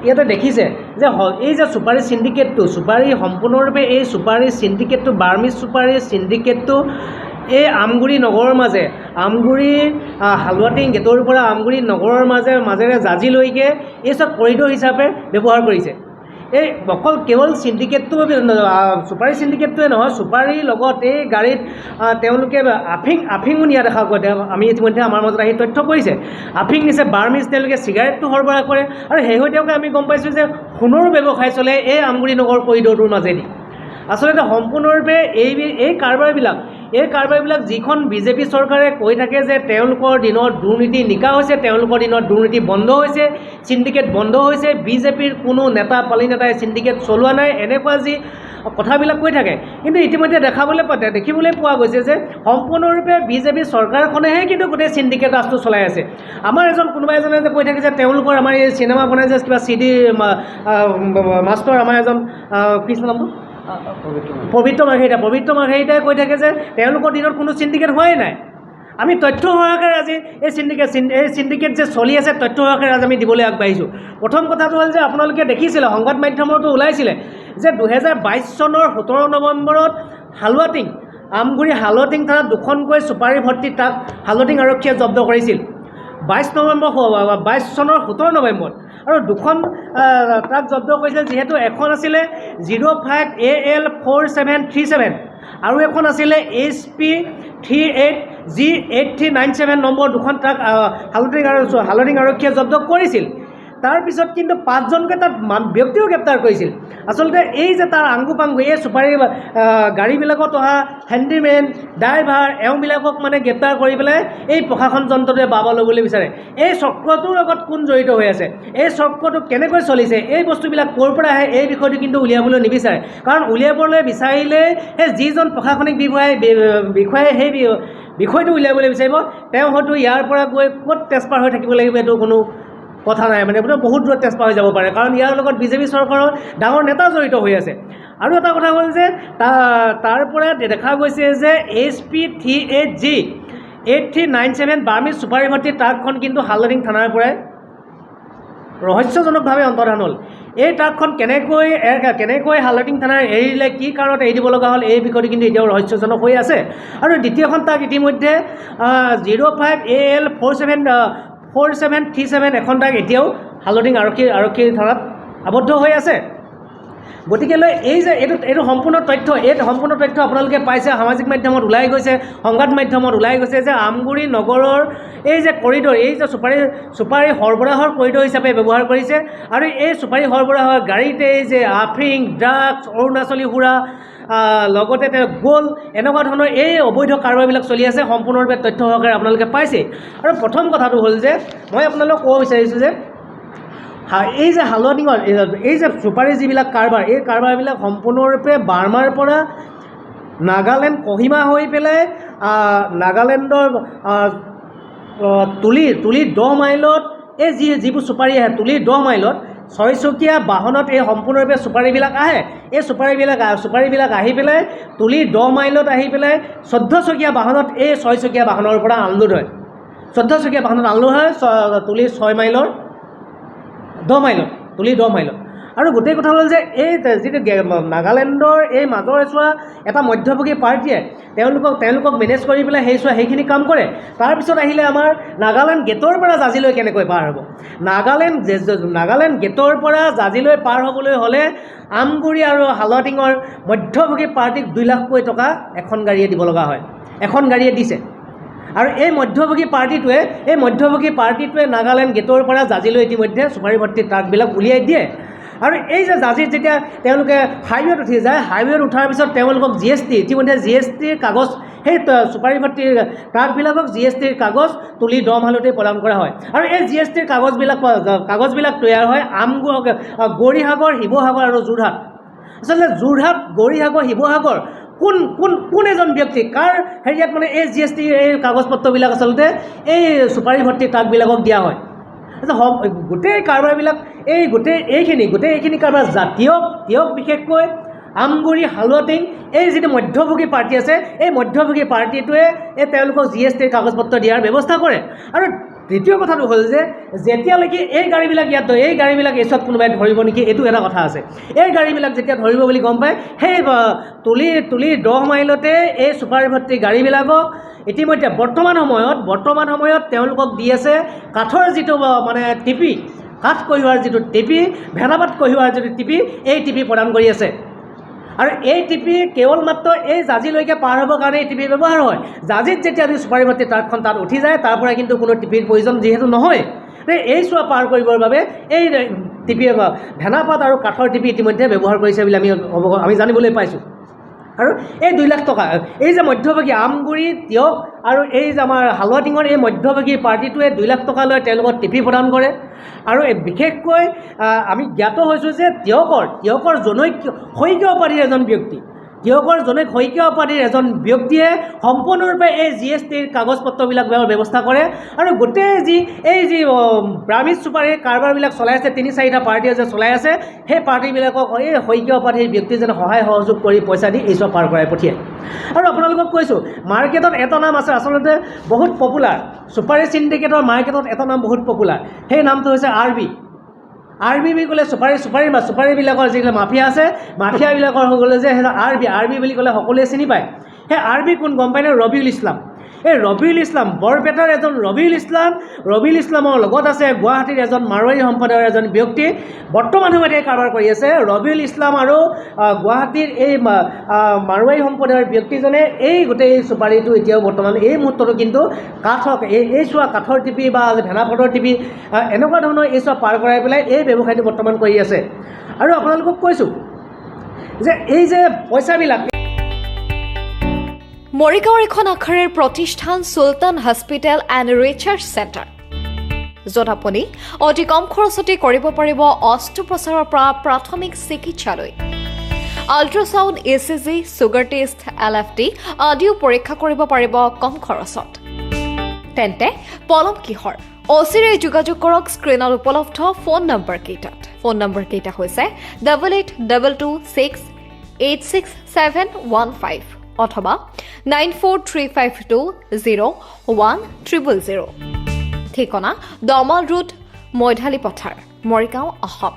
ইয়াতে দেখিছে যে এই যে চুপাৰী চিণ্ডিকেটটো, চুপাৰী সম্পূৰ্ণৰূপে এই চুপাৰী চিণ্ডিকেটটো, বাৰ্মিজ চুপাৰী চিণ্ডিকেটটো এই আমগুৰি নগৰৰ মাজে, আমগুৰি হালোৱাটিং গেটৰ পৰা আমগুৰি নগৰৰ মাজেৰে জাজিলৈকে এই চব কৰিডৰ হিচাপে ব্যৱহাৰ কৰিছে। এই অকল কেৱল চিণ্ডিকেটটো, চুপাৰী চিণ্ডিকেটটোৱে নহয়, চুপাৰীৰ লগত এই গাড়ীত তেওঁলোকে আফিঙো নিয়া দেখা গৈ আমি ইতিমধ্যে আমাৰ মাজত আহি তথ্য কৰিছে। আফিং নিছে, বাৰ্মিজ তেওঁলোকে চিগাৰেটটো সৰবৰাহ কৰে আৰু শেহতীয়াকৈ আমি গম পাইছোঁ যে সোণৰো ব্যৱসায় চলে এই আমগুৰি নগৰ কৰিডৰটোৰ মাজেদি। আচলতে সম্পূৰ্ণৰূপে এই কাৰবাৰবিলাক যিখন বিজেপি চৰকাৰে কৈ থাকে যে তেওঁলোকৰ দিনত দুৰ্নীতি নিকা হৈছে, তেওঁলোকৰ দিনত দুৰ্নীতি বন্ধ হৈছে, চিণ্ডিকেট বন্ধ হৈছে, বিজেপিৰ কোনো নেতা পালি নেতাই চিণ্ডিকেট চলোৱা নাই, এনেকুৱা যি কথাবিলাক কৈ থাকে, কিন্তু ইতিমধ্যে দেখিবলৈ পোৱা গৈছে যে সম্পূৰ্ণৰূপে বিজেপি চৰকাৰখনেহে কিন্তু গোটেই চিণ্ডিকেট ৰাজটো চলাই আছে। আমাৰ এজন কোনোবা এজনে যে কৈ থাকে যে তেওঁলোকৰ আমাৰ এই চিনেমা বনাই যে কিবা চি ডি মাষ্টৰ আমাৰ এজন, কি নামটো, পবিত্ৰ মাৰ্ঘেৰিটা, পবিত্ৰ মাৰ্ঘেৰিটাই কৈ থাকে যে তেওঁলোকৰ দিনত কোনো চিণ্ডিকেট হোৱাই নাই। আমি তথ্য সহকাৰে আজি এই চিণ্ডিকেট যে চলি আছে, তথ্য সহকাৰে আজি আমি দিবলৈ আগবাঢ়িছোঁ। প্ৰথম কথাটো হ'ল যে আপোনালোকে দেখিছিলে, সংবাদ মাধ্যমতো ওলাইছিলে যে 2022 চনৰ 17 নৱেম্বৰত হালোৱাটিং, আমগুৰি হালোৱাটিং থানাত দুখনকৈ চুপাৰী ভৰ্তি ট্ৰাক হালোৱাটিং আৰক্ষীয়ে জব্দ কৰিছিল 22 নৱেম্বৰ, 22 চনৰ 17 নৱেম্বৰত। আৰু দুখন ট্ৰাক জব্দ কৰিছিল, যিহেতু এখন আছিলে 05 AL 4737 আৰু এখন আছিলে HP 38 G 8397 number. দুখন ট্ৰাক হালোৱাটিং আৰক্ষীয়ে জব্দ কৰিছিল। তাৰপিছত কিন্তু পাঁচজনকৈ তাত ব্যক্তিও গ্ৰেপ্তাৰ কৰিছিল। আচলতে এই যে তাৰ আংগু পাংগু এই চুপাৰী গাড়ীবিলাকত অহা হেণ্ডিমেন, ড্ৰাইভাৰ, এওঁবিলাকক মানে গ্ৰেপ্তাৰ কৰি পেলাই এই প্ৰশাসন যন্ত্ৰটোৱে বাবা ল'বলৈ বিচাৰে। এই চক্ৰটোৰ লগত কোন জড়িত হৈ আছে, এই চক্ৰটো কেনেকৈ চলিছে, এই বস্তুবিলাক ক'ৰ পৰা আহে, এই বিষয়টো কিন্তু উলিয়াবলৈ নিবিচাৰে। কাৰণ উলিয়াবলৈ বিচাৰিলে সেই যিজন প্ৰশাসনিক বিষয়াই সেই বিষয়টো উলিয়াবলৈ বিচাৰিব, তেওঁ হয়তো ইয়াৰ পৰা গৈ ক'ত ট্ৰেন্সফাৰ হৈ থাকিব লাগিব এইটো কোনো কথা নাই, মানে আপোনাৰ বহুত দূৰত ট্ৰেন্সফাৰ হৈ যাব পাৰে। কাৰণ ইয়াৰ লগত বিজেপি চৰকাৰৰ ডাঙৰ নেতা জড়িত হৈ আছে। আৰু এটা কথা হ'ল যে তাৰ পৰা দেখা গৈছে যে HP 38 G 8397 Burmese চুপাৰী ভৰ্তি ট্ৰাকখন কিন্তু হালদিং থানাৰ পৰাই ৰহস্যজনকভাৱে অন্তৰ্ধান হ'ল। এই ট্ৰাকখন কেনেকৈ হালদিং থানাৰ এৰি দিলে, কি কাৰণত এৰি দিব লগা হ'ল, এই বিষয়টো কিন্তু এতিয়াও ৰহস্যজনক হৈ আছে। আৰু দ্বিতীয়খন ট্ৰাক ইতিমধ্যে 05 AL 4737 এখন ট্ৰাক এতিয়াও হালদিং আৰক্ষী থানাত আবদ্ধ হৈ আছে। গতিকেলৈ এই যে এইটো সম্পূৰ্ণ তথ্য, এই সম্পূৰ্ণ তথ্য আপোনালোকে পাইছে, সামাজিক মাধ্যমত ওলাই গৈছে, সংবাদ মাধ্যমত ওলাই গৈছে যে আমগুৰি নগৰৰ এই যে কৰিডৰ, এই যে চুপাৰী সৰবৰাহৰ কৰিডৰ হিচাপে ব্যৱহাৰ কৰিছে আৰু এই চুপাৰী সৰবৰাহৰ গাড়ীতে এই যে আফিং, ড্ৰাগছ, অৰুণাচলী সুৰা, লগতে তেওঁ গ'ল্ড, এনেকুৱা ধৰণৰ এই অবৈধ কাৰবাৰবিলাক চলি আছে। সম্পূৰ্ণৰূপে তথ্য সহকাৰে আপোনালোকে পাইছে। আৰু প্ৰথম কথাটো হ'ল যে মই আপোনালোকক ক'ব বিচাৰিছোঁ যে এই যে হালোৱাটিঙৰ এই যে চুপাৰী যিবিলাক কাৰবাৰ, এই কাৰবাৰবিলাক সম্পূৰ্ণৰূপে বাৰ্মাৰ পৰা নাগালেণ্ড কহিমা হৈ পেলাই নাগালেণ্ডৰ তুলি 10 মাইলত এই যিবোৰ চুপাৰী আহে, তুলি 10 মাইলত ছয়চকীয়া বাহনত এই সম্পূৰ্ণৰূপে চুপাৰীবিলাক আহে। এই চুপাৰীবিলাক আহি পেলাই তুলি 10 মাইলত আহি পেলাই 14চকীয়া বাহনত, এই ছয়চকীয়া বাহনৰ পৰা আনলোড হয়। 14চকীয়া বাহনত আনলোড হয় তুলি 6 মাইলৰ 10 মাইলত, তুলি 10 মাইলত। আৰু গোটেই কথা হ'ল যে এই যিটো নাগালেণ্ডৰ এই মাজৰ চোৱা এটা মধ্যভোগী পাৰ্টীয়ে তেওঁলোকক মেনেজ কৰি পেলাই সেই চোৱা সেইখিনি কাম কৰে। তাৰপিছত আহিলে আমাৰ নাগালেণ্ড গেটৰ পৰা জাজিলৈ কেনেকৈ পাৰ হ'ব? নাগালেণ্ড গেটৰ পৰা জাজিলৈ পাৰ হ'বলৈ হ'লে আমগুৰি আৰু হালোৱাটিঙৰ মধ্যভোগী পাৰ্টীক 2 লাখকৈ টকা এখন গাড়ীয়ে দিব লগা হয়। এখন গাড়ীয়ে দিছে আৰু এই মধ্যভোগী পাৰ্টীটোৱে নাগালেণ্ড গেটৰ পৰা জাজিলৈ ইতিমধ্যে চুপাৰী ভৰ্তি ট্ৰাকবিলাক উলিয়াই দিয়ে। আৰু এই যে জাজিত যেতিয়া তেওঁলোকে হাইৱেত উঠি যায়, হাইৱেত উঠাৰ পিছত তেওঁলোকক জি এছ টি, ইতিমধ্যে জি এছ টিৰ কাগজ, সেই চুপাৰী ভৰ্তিৰ ট্ৰাকবিলাকক জি এছ টিৰ কাগজ তুলি 10 মাইলতেই প্ৰদান কৰা হয়। আৰু এই জি এছ টিৰ কাগজবিলাক তৈয়াৰ হয় গৌৰীসাগৰ, শিৱসাগৰ আৰু যোৰহাট। আচলতে যোৰহাট, গৌৰীসাগৰ, শিৱসাগৰ কোন কোন কোন এজন ব্যক্তি, কাৰ হেৰিয়াত মানে এই জি এছ টিৰ এই কাগজ পত্ৰবিলাক আচলতে এই চুপাৰী ভৰ্তি ট্ৰাকবিলাকক দিয়া হয়? আচ্ছা, গোটেই কাৰবাৰবিলাক এই গোটেই এইখিনি কাৰবাৰ জাতীয় বিশেষকৈ আমগুৰি, হালোৱাটিং এই যিটো মধ্যভোগী পাৰ্টী আছে, এই মধ্যভোগী পাৰ্টীটোৱে এই তেওঁলোকক জি এছ টিৰ কাগজ পত্ৰ দিয়াৰ ব্যৱস্থা কৰে। আৰু দ্বিতীয় কথাটো হ'ল যে যেতিয়ালৈকে এই গাড়ীবিলাক ইয়াত এই গাড়ীবিলাক এই চব কোনোবাই ধৰিব নেকি, এইটো এটা কথা আছে। এই গাড়ীবিলাক যেতিয়া ধৰিব বুলি গম পায়, সেই তুলি 10 মাইলতে এই চুপাৰী ভৰ্তি গাড়ীবিলাকক ইতিমধ্যে বৰ্তমান সময়ত তেওঁলোকক দি আছে কাঠৰ যিটো মানে টিপি, কাঠ কঢ়িওৱাৰ যিটো টিপি, ভেনাপাত কঢ়িওৱাৰ যিটো টিপি, এই টিপি প্ৰদান কৰি আছে। আৰু এই টিপি কেৱল মাত্ৰ এই জাজিলৈকে পাৰ হ'বৰ কাৰণে এই টিপি ব্যৱহাৰ হয়। জাজিত যেতিয়া আমি চুপাৰী ভৰ্তি ট্ৰাকখন তাত উঠি যায়, তাৰ পৰা কিন্তু কোনো টিপিৰ প্ৰয়োজন যিহেতু নহয়, এই চোৱা পাৰ কৰিবৰ বাবে এই টিপি, ভেনাপাত আৰু কাঠৰ টিপি ইতিমধ্যে ব্যৱহাৰ কৰিছে বুলি আমি জানিবলৈ পাইছোঁ। আৰু এই 2 লাখ টকা এই যে মধ্যভোগী আমগুৰি, টীয়ক আৰু এই যে আমাৰ হালোৱাটিঙৰ এই মধ্যভোগী পাৰ্টিটোৱে 2 লাখ টকা লৈ তেওঁলোকক টিপি প্ৰদান কৰে। আৰু এই বিশেষকৈ আমি জ্ঞাত হৈছোঁ যে টীয়কৰ জনৈক শইকীয়া উপাধিৰ এজন ব্যক্তি, টীয়কৰ জনৈক শইকীয়া উপাধিৰ এজন ব্যক্তিয়ে সম্পূৰ্ণৰূপে এই জিএছটিৰ কাগজ পত্ৰবিলাক ব্যৱস্থা কৰে। আৰু গোটেই যি এই যি বাৰ্মিজ চুপাৰীৰ কাৰবাৰবিলাক চলাই আছে, তিনি চাৰিটা পাৰ্টীয়ে যে চলাই আছে, সেই পাৰ্টীবিলাকক এই শইকীয়া উপাধিৰ ব্যক্তিজনে সহায় সহযোগ কৰি পইচা দি এই চব পাৰ কৰাই পঠিয়ায়। আৰু আপোনালোকক কৈছোঁ, মাৰ্কেটত এটা নাম আছে আচলতে বহুত পপুলাৰ, চুপাৰী চিণ্ডিকেটৰ মাৰ্কেটত এটা নাম বহুত পপুলাৰ, সেই নামটো হৈছে আৰ বি। আৰ বি বুলি ক'লে চুপাৰী চুপাৰী চুপাৰীবিলাকৰ যিবিলাক মাফিয়া আছে, মাফিয়াবিলাকৰ হৈ গ'লে যে সেই আৰ বি, আৰ বি বুলি ক'লে সকলোৱে চিনি পায়। সেই আৰ বি কোন গম পায়নে? ৰবিউল ইছলাম। এই ৰবিউল ইছলাম বৰপেটাৰ এজন ৰবিউল ইছলাম। ৰবিউল ইছলামৰ লগত আছে গুৱাহাটীৰ এজন মাৰোৱাৰী সম্প্ৰদায়ৰ এজন ব্যক্তি, বৰ্তমান সময়ত এই কাৰবাৰ কৰি আছে। ৰবিউল ইছলাম আৰু গুৱাহাটীৰ এই মাৰোৱাৰী সম্প্ৰদায়ৰ ব্যক্তিজনে এই গোটেই চুপাৰীটো এতিয়াও বৰ্তমান এই মুহূৰ্ততো কিন্তু কাঠক এই চোৱা কাঠৰ টিপি বা ভেনাপতৰ টিপি, এনেকুৱা ধৰণৰ এই চব পাৰ কৰাই পেলাই এই ব্যৱসায়টো বৰ্তমান কৰি আছে। আৰু আপোনালোকক কৈছোঁ যে এই যে পইচাবিলাক মৰিগাঁৱৰ এখন আখৰেৰ প্ৰতিষ্ঠান চুলতান হস্পিটেল এণ্ড ৰিচাৰ্চ চেণ্টাৰ, য'ত আপুনি অতি কম খৰচতে কৰিব পাৰিব অস্ত্ৰোপচাৰৰ পৰা প্ৰাথমিক চিকিৎসালৈ ultrasound, ECG, sugar test, LFT আদিও পৰীক্ষা কৰিব পাৰিব কম খৰচত। তেন্তে পলম কিহৰ? অচিৰেই যোগাযোগ কৰক স্ক্ৰীণত উপলব্ধ ফোন নম্বৰ কেইটাত। ফোন নম্বৰ কেইটা হৈছে 8822686715 অথবা 9435201000। ঠিকনা দমাল ৰোড, মৈধালী পথাৰ, মৰিগাঁও, অসম।